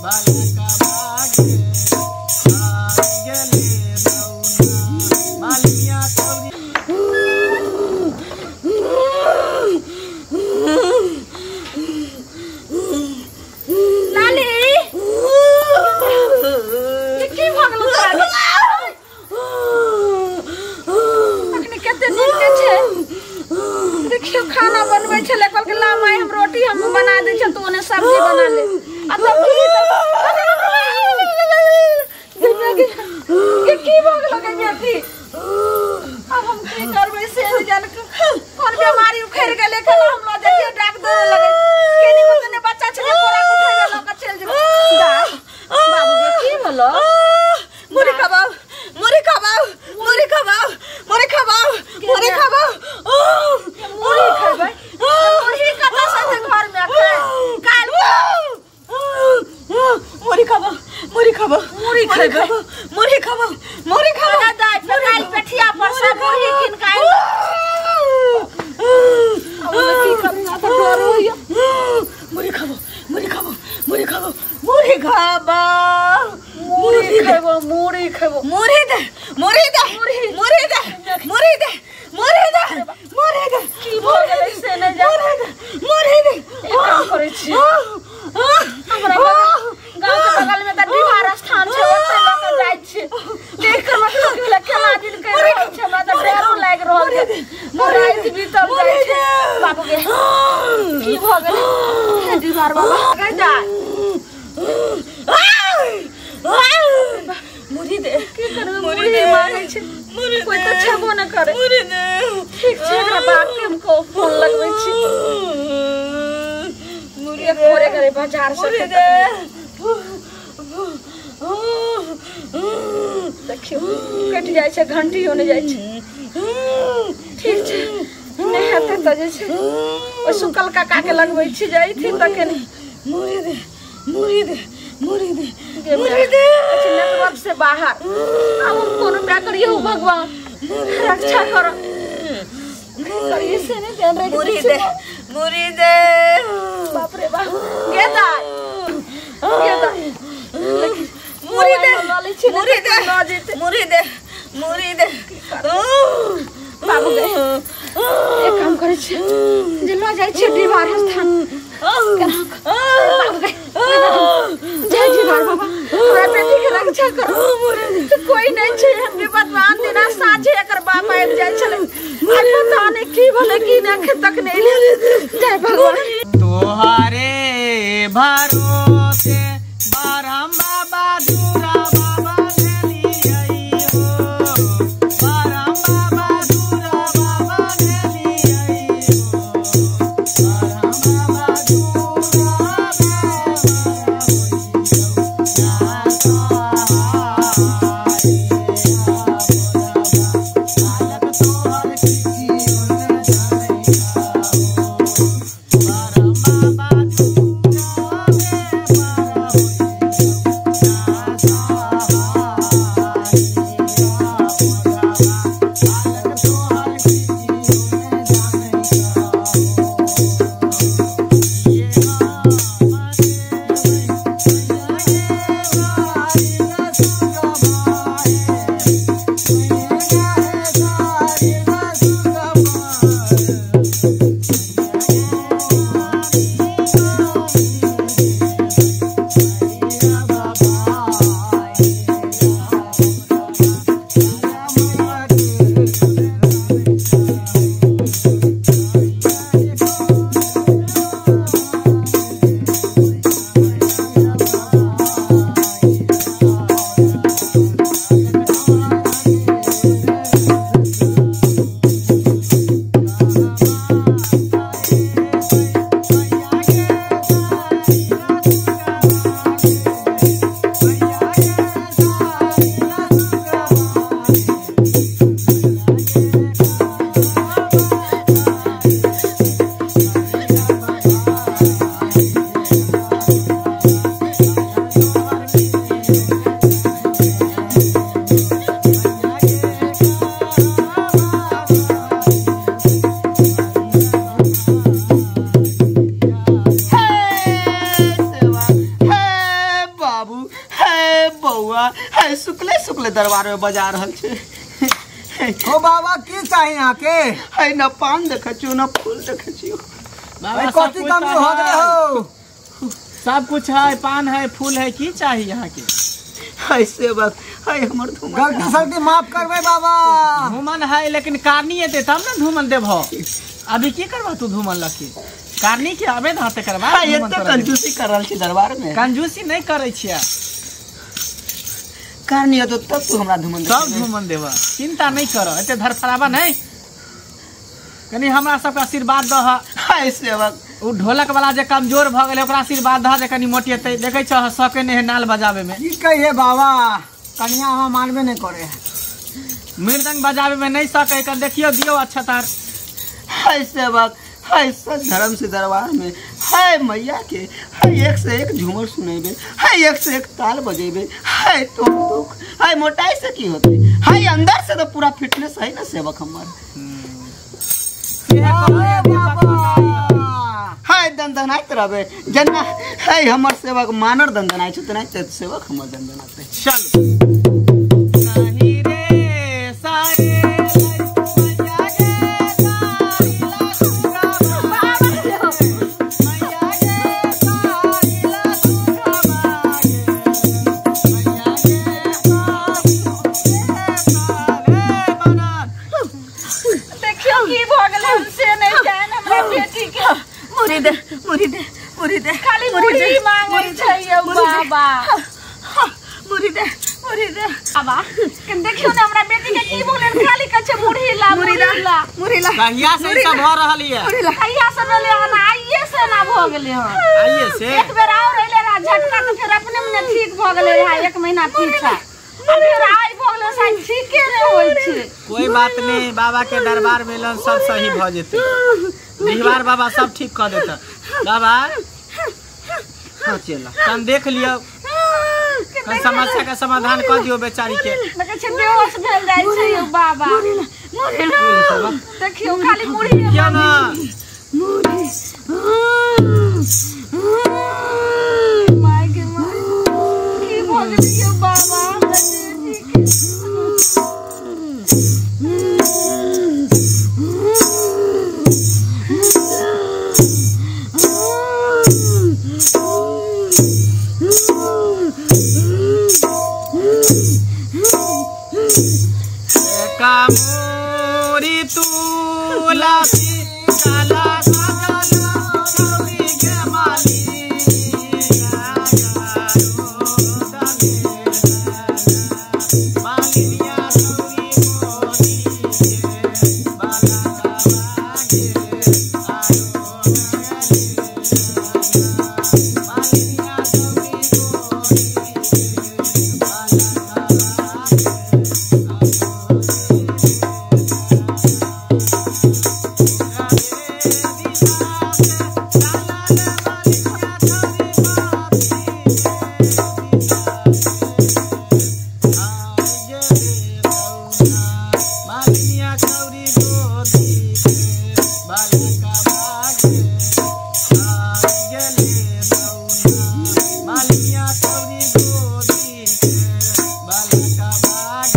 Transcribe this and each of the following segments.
बालकवा गे आई गेले रौना मालिया छौरी। लाली की भऽ गेलौ तोरा? अखनी कते नीक के छै देखियौ, खाना बनबै छलै, कहलकै ला माय हम रोटी हम बना दै छियौ, तू ओने सब्जी बना ले। आ तब की की भऽ गेलौ गे बेटी? आब हम की करबै से नहि जान कोन बीमारी उखड़ि गेलै। केना हम लऽ जइयै डॉक्टर लगे? केनी ओतने बच्चा छलै, कोरा के उठै लऽ कऽ चलि जेबै। दाय बाबू गे की भेलौ? मुरी खबाओ, मुरी खबाओ, मुरी खबाओ, मुरी खबाओ, मुरी खबाओ। मुरही खेबै? मुरही कतऽ से एतै घरमे एखन? काल्हि मुरी खबाओ, मुरी खबाओ, मुरही खेबै? मुरी खबाओ, मुरी खबाओ। अरे दाय, फेर काल्हि पेठिया पर से मुरही कीन कऽ आनि। आब ओहिमे की करी, हमरा तऽ डर होइया। मुरी खबाओ, मुरी खबाओ, मुरी खबाओ, मुरी खबाओ। मुरही खेबो, मुरही खेबो। मुरी दे, मुरी दे, मुरी दे, मुरी दे, मुरी दे, मुरी दे। की भऽ गेलै से नहि जान। मुरी दे, मुरी दे। एक काम करै छी, हमरा गाँव के बगल में तऽ डिहार स्थान छै, ओतै लऽ कऽ जाइ छी। देख कऽ मतलब की भेलै, केना दिन करि रहल छै, हमरा तऽ डरो लागि रहल छै। राति बीतल जाइ छै। बाबू गे की भऽ गेलै? हे डिहार बाबा गै दाय, मुरी दे। की करबै, मुरही मांगै छै, कोइ तऽ छेबो नहि करै। मुरी दे। ठीक छै, एकरा बाप के हम को फोन लगबै छी। मुरी एक भोरे करे बाजार से मुरी दे। देखियौ कटि जाइ छै, घंटियो नहि जाइ छै। ठीक छै, नहि हेतै तऽ जे छै ओहि सुकल काका के लगबै छी, जे अयथिन तऽ कनि। मुरी दे, मुरी दे, मुरी दे, गे मुरी दे। अच्छा, नेटवर्क से बाहर। आब हम कोन उपाय करियौ? भगवान रक्षा करो, करिए से नहि ध्यान रखि। मुरी दे, मुरी दे। बाप रे बाप, गे दाय, गे दाय, मुरी दे, मोबाइल लऽ लै छी, नहि मुरी तऽ दे, लऽ जेतै। मुरी दे, मुरी दे। बाबू गे, एक काम करै छी जे लऽ जाइ छियै डिहबार स्थान। बाबू गे, जय डिहबार बाबा, हमरा बेटी के रक्षा करो। कोई नहि छै एहन विपद मे। आन दिना साँझे एकर बाप आबि जाइ छलै, आइ पता नहि की भेलै की नहि, एखन तक नहि एलै। जय भगवान। तोहरे भरोसे बरहम बाबा दूरा बाबा भेलियै हो, बरहम बाबा दूरा बाबा भेलियै हो, बरहम बाबा दूरा बालक तोहर किछियो न जानैया हो, बरहम बाबा दूरा बाबू है बौआ है सुकले सुकले दरबार में बजा रहल छे। ओ बाबा की चाही अहाँ के? है न पान देखे छियो न फूल देखे छियो। बाबा कथी कमी हो गेलै हो? सब कुछ है, पान है, फूल है, की चाही अहाँ के? है सेवक है हमर धूमन गलती सलती माफ करबै बाबा। धूमन है लेकिन कारनी एते तब न धूमन देबहो। अभी की करबा तू धूमन लके? कारनी के आबे धा ते करबा। एते कंजूसी कर रहल छी दरबार में। कंजूसी नहीं करै छियै। कारनी एते तब तू हमरा धूमन सब धूमन देबा, चिंता नहीं कर, एते धरफड़ाबा नहीं। कनी हमरा सबके आशीर्वाद दह। है सेवक उ ढोलक वाला जे कमजोर भ गेलै ओकरा आशीर्वाद दह जे कनी मोटिएतै। देखै छह सके नहीं है नाल बजावे में। की कहिए बाबा, कनिया हम मानबे नहीं करे, मृदंग बजावे में नहीं सके। कन देखियो दियो अच्छा तार। है सेवक है सच धर्म से दरबार में है मैया के है एक से एक झूमर सुनेबे, है एक से एक ताल बजेबे, है तो दुख है मोटाई से की होते, है अंदर से तो पूरा फिटनेस है ना सेवक हमर। है दंदनाइत रहबे जना है हमर सेवक मानर दंदनाइ छै तेनाहिते सेवक हमर दंदनाते। चल नहीं रे साए मुरी दे मुरी दे मुरी दे, खाली मुरी मांगै छै यौ बाबा। मुरी दे मुरी दे बाबा, कन देखियो ने हमरा बेटी के की बोले, खाली कहै छै मुरी ला मुरी ला मुरी ला। कहिया से ई सब भ रहल ये? कहिया से भेलै हन? आइए से ना भ गेलै हन। आइए से एक बेर और अइले रहा झटका त फेर अपने मने ठीक भ गेलै रहा, एक महीना ठीक था, फिर आइ भ गेलै शायद ठीके नै होइ छै। कोई बात नहीं, बाबा के दरबार में लन सब सही भ जेतै। बिहार बाबा सब ठीक कर देता। बाबा हाँ चला कन देख लियो, कन समस्या का समाधान कर दियो बेचारी के। देखै छै बेहोश भेल जाइ छै यौ बाबा। देखियो खाली मुड़ी क्यों ना मुड़ी my के my की भ गेलै यौ बाबा हमरा बेटी के। कामोरी तुलसी काला साजन चौरी के माली मालिया चौरी मोरी के बाला बागे आयो मालिया चौरी मोरी के बाला बागे।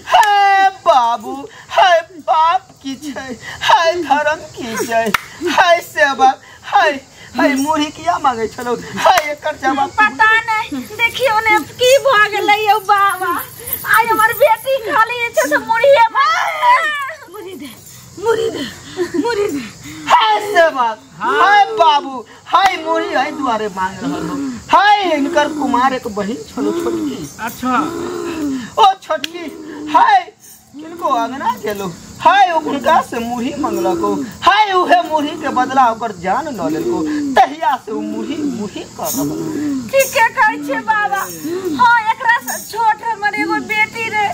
है बाबू है बाप की छै, है धर्म की छै, है सेवक है है मुरही किया मांगे छलो, है एकर जवाब पता नहीं। देखियो ने की भ गेलै यौ बाबा, आइ हमर बेटी खाली जे छै से मुरहीए मुरी दे मुरी दे मुरी दे। है सेवक है बाबू है मुरही है दुआरे मांग रहल हो। है इनकर कुमार एक बहिन छलो छोटकी। अच्छा ओ छोटकी है किनको अंगना गेलो, हाय उनका से मुरही मंगलको, हाय उहे मुरही के बदला ओकर जान ल लेलको, तहिया से उ मुरही मुरही कर रहल। ठीके कहै छै बाबा। हाँ, एकरा से छोट हमर एगो बेटी रे,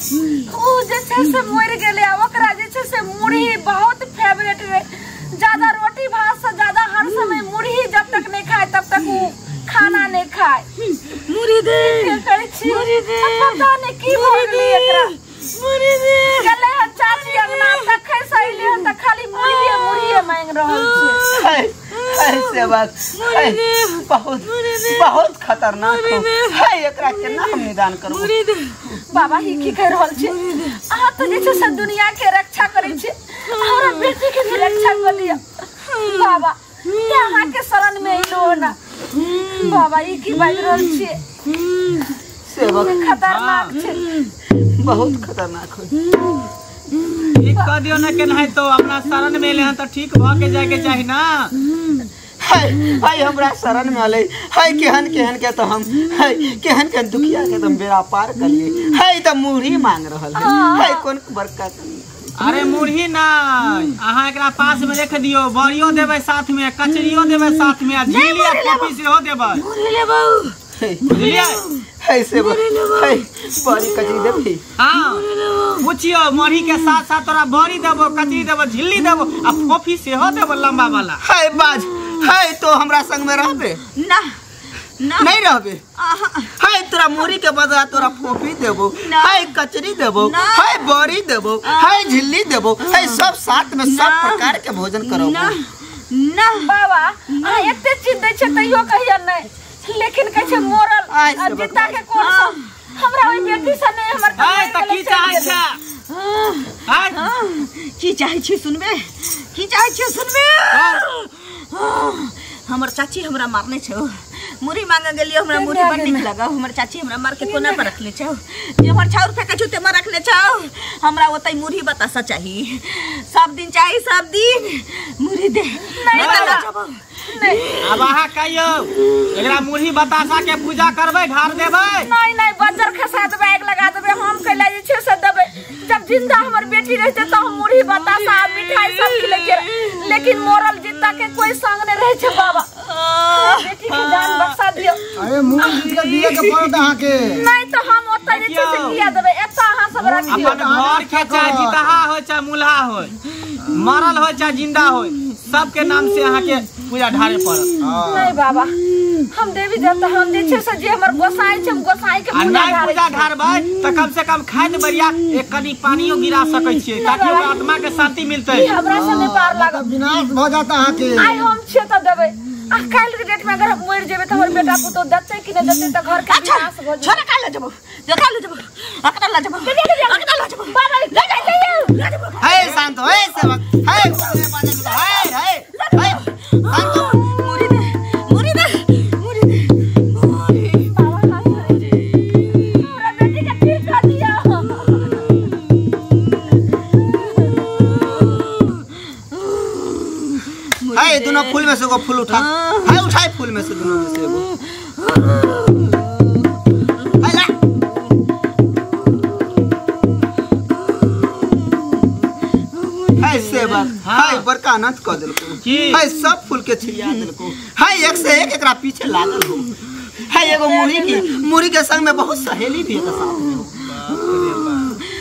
छै से मरि गेलै आ ओकरा जे छै से मुरही बहुत फेवरेट रहे। ज्यादा रोटी भात से ज्यादा हर समय मुरही जब तक नहीं खाए तब तक वो खाना नहीं खाए। मुरही दे करै छी मुरही दे पता नहीं की भऽ गेलै एकरा। मुरही दे गेलै हन चाची अंगना तखै से अइलै हन तऽ खाली मुरहीए मुरहीए मांगि रहल छै। है है सेवक है बहुत बहुत खतरनाक हो है एकरा केना हम निदान करबो। बाबा ही की कहि रहल छी अहाँ तऽ जे छै से दुनिया के रक्षा करै छी हमरा बेटी के भी रक्षा कऽ लिअ बाबा। ते अहाँ के शरण में अइलो ना बाबा ई की बाजि रहल छियै। सेवक खतरनाक छै बहुत खतरनाक हो। ठीक कह दियो ना केनाहितो अपना शरण में एले हन त ठीक भ के जाय के चाही ना। है है हमरा शरण में अलै है केहन केहन के तो हम है केहन केहन दुखिया के तुम बेड़ा पार करिए है त मुरही मांग रहल है है कोन बड़का। अरे मुरही ना अहाँ एकरा पास में रख दियो बड़ियो देबै साथ में कचरियो देबै साथ में आ झिल्ली आ कॉफी सेहो देबै। मुरही लेबौ बुझलियै है सेवक है बड़ी कचरी देबही। हाँ पूछियो मुरही के साथ साथ तोरा बड़ी देबो कचरी देबो झिल्ली देबो आ कॉफी सेहो देबो लंबा वाला। है बाज है तो हमरा संग में रहबे ना ना नहीं रहबे। है तोरा मुरही के बदला तोरा फोफी देबो है कचरी देबो है बड़ी देबो है झिल्ली देबो है सब साथ में सब प्रकार के भोजन करो ना ना। बाबा अहाँ एते चीज दै छै तैयो कहिया नहीं लेकिन कहै छै मोरल आ जीता के कोन सा हमरा ओहि बेटी से नहीं हमर आय त की चाहै छै आय की चाहै छी सुनबे की चाहै छी सुनबे। हमर चाची हमरा मारने छौ मुरही मांगे गेलियो हमरा मुरही बड़ नीक लगौ हमर चाची हमरा मार के कोना पर रखले छौ जेम्हर छाउर फेकै छौ तेम्हर रखले छौ। हमरा ओतै मुरही बतासा चाही सब दिन चाही सब दिन मुरही दे नहीं त ना जबौ। अब अहाँ कहियो एकरा मुरही बतासा के पूजा करबै ढार देबै। नहीं नहीं बज्जर खसा देबै आगि लगा देबै हम कैला जे छै से देबै। जब जिंदा हमर बेटी रहते त हम मुरही बतासा आ मिठाई सब खिलैते लेकिन मोरल जीता के कोई संग नहीं रहे छै बाबा। बेटी के जान बख्शा दियो। अरे मुंह जीत के दिए के पड़त अहाँ के नहीं तो हम ओतै जे छै से किया देबै एतऽ अहाँ सब रखियो। अपन घर के चाहे जीतहा हो चाहे मुल्हा हो मरल हो चाहे जिंदा हो सबके नाम से अहाँ के पूजा ढारे पड़त। नहीं बाबा हम देवी देवता हम जे छै से जे हमर गोसाई छै हम गोसाई के पूजा नहीं पूजा ढारबै त कम से कम खाइत बरिया एक कनी पानियो गिरा सकै छियै ताकि ओकर आत्मा के शांति मिलतै। ई हमरा से नहीं पार लागत विनाश भ जाता अहाँ के। आइ हम छियै त देबै आ काल्हि के डेट में अगर हम मरि जेबै त हमर बेटा पुतोह देतै कि नहीं देतै त घर के विनाश भ जेतै। छोरा काल्हि जेबौ जो काल्हि जेबौ अकरा ल जेबौ अकरा ल जेबौ बाबा ले जाइयो। है शांत हो है सेवक है है है है शांत हो। मुरही दे मुरही दे मुरही दे मुरही बाबा हमरा बेटी के ठीक कर दिया। है दोनों फूल में से एगो फूल उठा है उठाए फूल में से दोनों में से एगो है ला। है सेवक है बड़का अनंत कह देलको है सब फूल के छिड़िया देलको है एक से एक एकरा पीछे लागल हो है एगो मुरही के संग में बहुत सहेली भी है साथ में हो।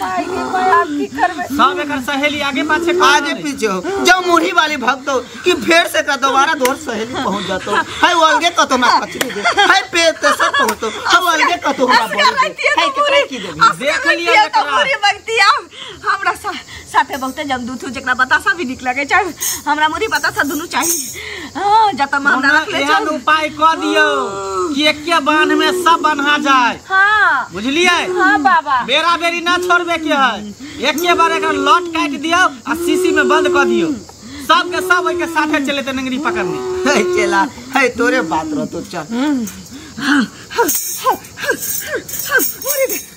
भाई के भाई आप की करबे सब एकर सहेली आगे पाछे आगे पीछे हो जब मुरही वाली भक्त हो कि फेर से का दोबारा दोर सहेली पहुंच जातो है वो अलगे कतो ना कचरी दे है पे तेसर पहुंचतो है वो अलगे कतो हमरा बोल दे है केकरा की देबी देख लियो त मुरही मंगती हमरा साथे बहुते जमदूत हो जेकरा बतासा भी निक लगे छै हमरा मुरही बतासा दुनू चाही। हां जत में हमरा रखले एहन उपाय क दियो कि एके बांध में सब बन्हा जाए। हां बुझलियै। हां बाबा बेरा बेरी ना छोड़बे के है एके बार एकर लॉट काट दियो आ शीशी में बंद क दियो सब के सब ओइ के साथे चले त नंगरी पकड़ने। है चला है तोरे बात रहतो चल।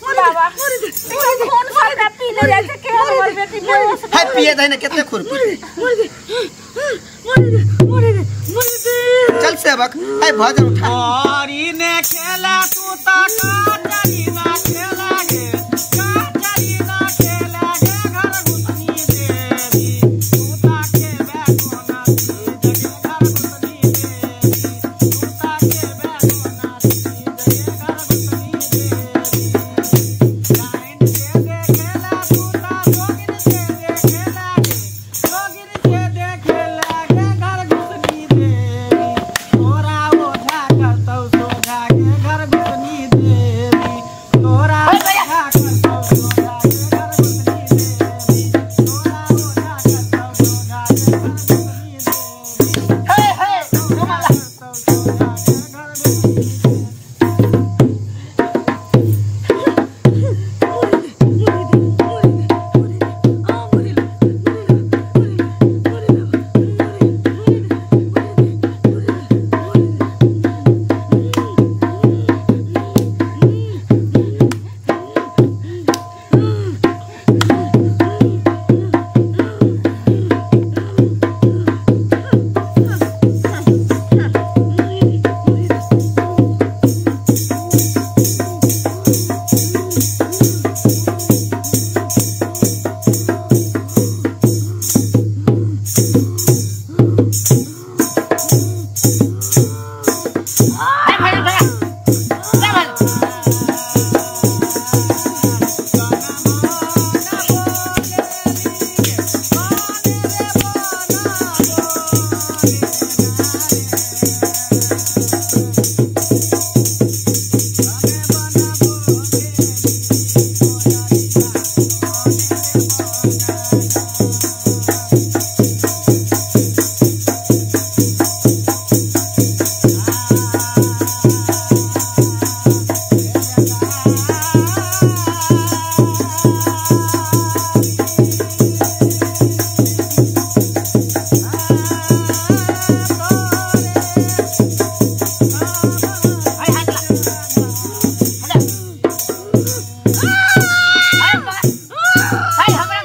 बाबा खून सबटा पी ले जाइ छै केहन हमर बेटी बेहोश है पिए दे ना कितने खुरपी चल सेवक है भजन उठा। औरी ने खेला तू ता काचरी ना खेला गे काचरी ना खेला गे घर घुसनी देवी तू ता के बैठो ना जगे घर घुसनी देवी तू ता के बैठो ना जगे घर घुसनी देवी लाइन के देखेला तू ता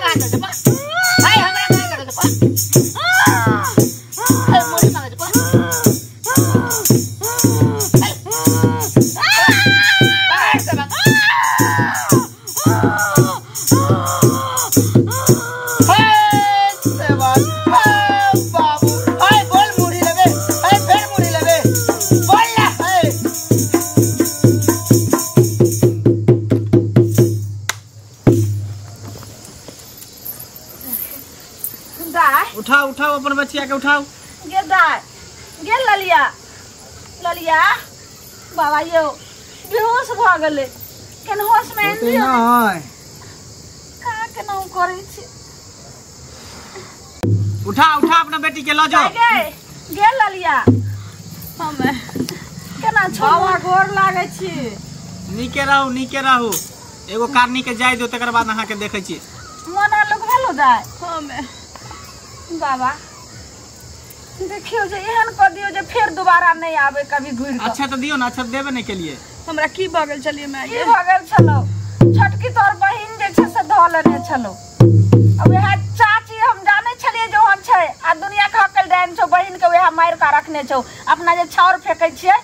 का दे पा हाय हमरा का दे पा हाय मुड़ी मांगे पा हाय सेवक हाय सेवक हाय बाबू हाय बोल मुड़ी लेबे हाय फेर मुड़ी लेबे बोल ना हाय दाय उठाओ उठाओ अपन बच्चिया के उठाओ। गे दाय गे ललिया ललिया बाबा यो बेहोश भ गेलै केन होश में आनि दियौ नहीं का केना करै छी। उठा उठा अपना बेटी के ल जाओ। गे गे ललिया हम केना छौ बाबा गोर लागै छी। नीके रहू नीके रहू एगो कारनी के जाय दियौ तकर बाद अहाँ के देखै छी। मन हल्लुक भेलो दाय। हम बाबा देखियो जे एहन क दियो जे फेर दोबारा नहीं आवे कभी घुर के। अच्छा तो दियो ना अच्छा देबे नहीं के लिए। हमरा की भऽ गेल छलियै माय की भऽ गेल छलो छोटकी तोर बहिन जे छै से धऽ लेने छलो आ वएह चाची हम जानै छलियै जे ओहन छै आ दुनिया के हकल डाइन छौ बहिन के वएह मारि के रखने छौ अपना जे छाउर फेकै छियै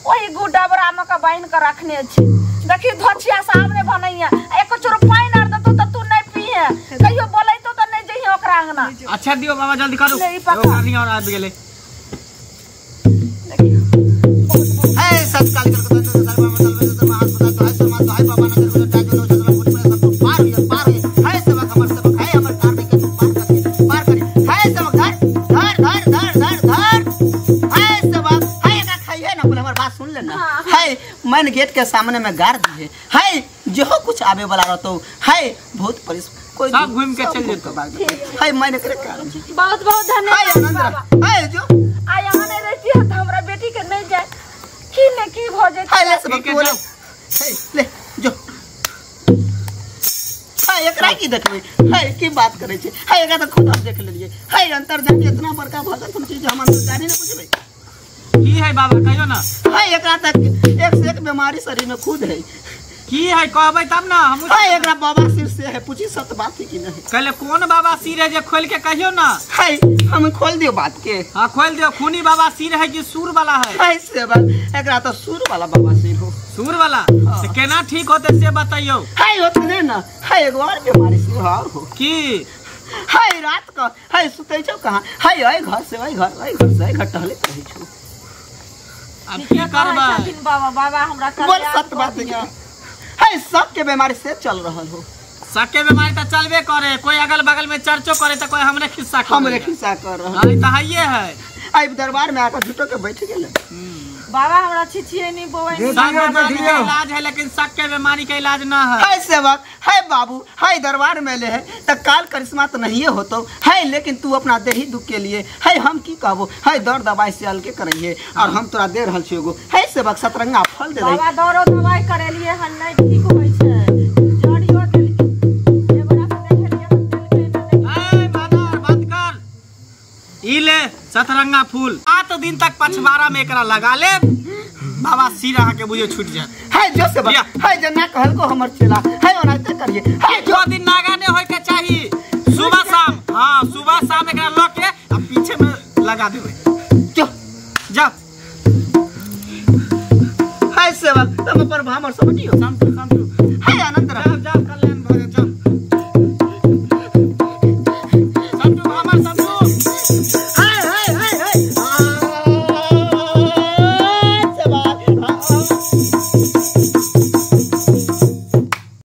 ओही गु डबरा मे के बान्हि के रखने छै। देखी धोछिया सामने बनैया एको चोर पानि आर देतौ त तू नहीं पीहे कहियो बोलैतो त नहीं जइहे ओकरा अंगना। अच्छा दियो बाबा जल्दी करू ले, ई पकड़। एगो कारनी और आबि गेलै। देखियो है सत्काल कर के सर्व मतलब महात्मा तो है शर्मा तो है बाबा नगर को टाइट नो चंद्र फुट पर सब पार हो पार हो है सेवक हमर सेवक है हमर कारनी के तू पार कर है सेवक धर धर धर धर धर धर है सेवक है का खाइए ना बोले हमर बात सुन ले ना है मन गेट के सामने में गाड़ दिए है जो कुछ आवे वाला रहतो है बहुत परिस कोई सब घूम के चल जेतो है मन करे काम बहुत बहुत है धन्यवाद आनंद बाबा। है जो आ यहाँ नहीं रहती है तो हमरा बेटी के नहीं जाए की ने की भ जेतै। है ले सेवक ठीक है, बोलो जाओ। है ले जो है एकरा की देखबै है की बात करै छै है एकरा त खुद हम देख लेलियै है अंतर्जामी इतना बड़का भगत हम चीज हम अंतर्जामी ने बुझबै की है बाबा कहियो ना। है एकरा तक एक से एक बीमारी शरीर में खुद है की है कहबै तब ना हम। है एकरा बाबा सिर से है पूछी सत बात है कि नहीं। कहले कौन बाबा सिर है जे खोल के कहियो ना। है हम खोल दियो बात के। हाँ खोल दियो। खूनी बाबा सिर है कि सूर वाला है? है सेवक एकरा तो सूर वाला बाबा सिर हो। सूर वाला तो केना ठीक होते से बताइयो। है ओतने ना है एगो और बीमारी से और हो की है रात का है सुतै छौ कहाँ है ओइ घर से ओइ घर ओइ घर से ओइ घर टहलैत रहै छौ। अब की करबै छथिन बाबा बाबा हमरा बोल सत बात है है सबके बीमारी से चल रहल हो। सबके बीमारी तो चलबे करे कोई अगल बगल में चर्चो करे तो कोई हमरे खिस्सा करे हमरे खिस्सा कर रहल हां त हइये है। आई दरबार में आकर झूठो के बैठ गेल बाबा हमरा छिछिए नहीं बोवे दे सब दियो, दे बीमारी के दियो। इलाज है लेकिन सबके बीमारी के इलाज ना है। है सेवक है बाबू है दरबार में ले है त काल करिश्मा तो नहीं होतो है लेकिन तू अपना देही दुख के लिए है हम की कहबो है दर दवाई से अलगे करैहे और हम तोरा दे रहल छियो एगो है सेवक सतरंगा फल दे दही। बाबा दरो दवाई करेलिए हन नहीं ठीक होय छै जड़ियो देल एबरा से देखेलिए हन देलकै ना। ए बानर बंद कर ई ले सतरंगा फूल 7 दिन तक पछवाड़ा में एकरा लगा ले बाबा सिर अहाँ के बुझे छूट जात। है जो सेवक है जना कहल को हमर चेला है ओनाते करिए है जो दिन नागा ने होय के चाही सुबह शाम। हां सुबह शाम एकरा ल के आ पीछे में लगा देबै जो जा है सेवक तुम पर भामर समझियो समझू समझू है आनंद रह जाओ जाओ कल्याण भऽ गेल जाओ समझू भामर समझू है है है है सेवक।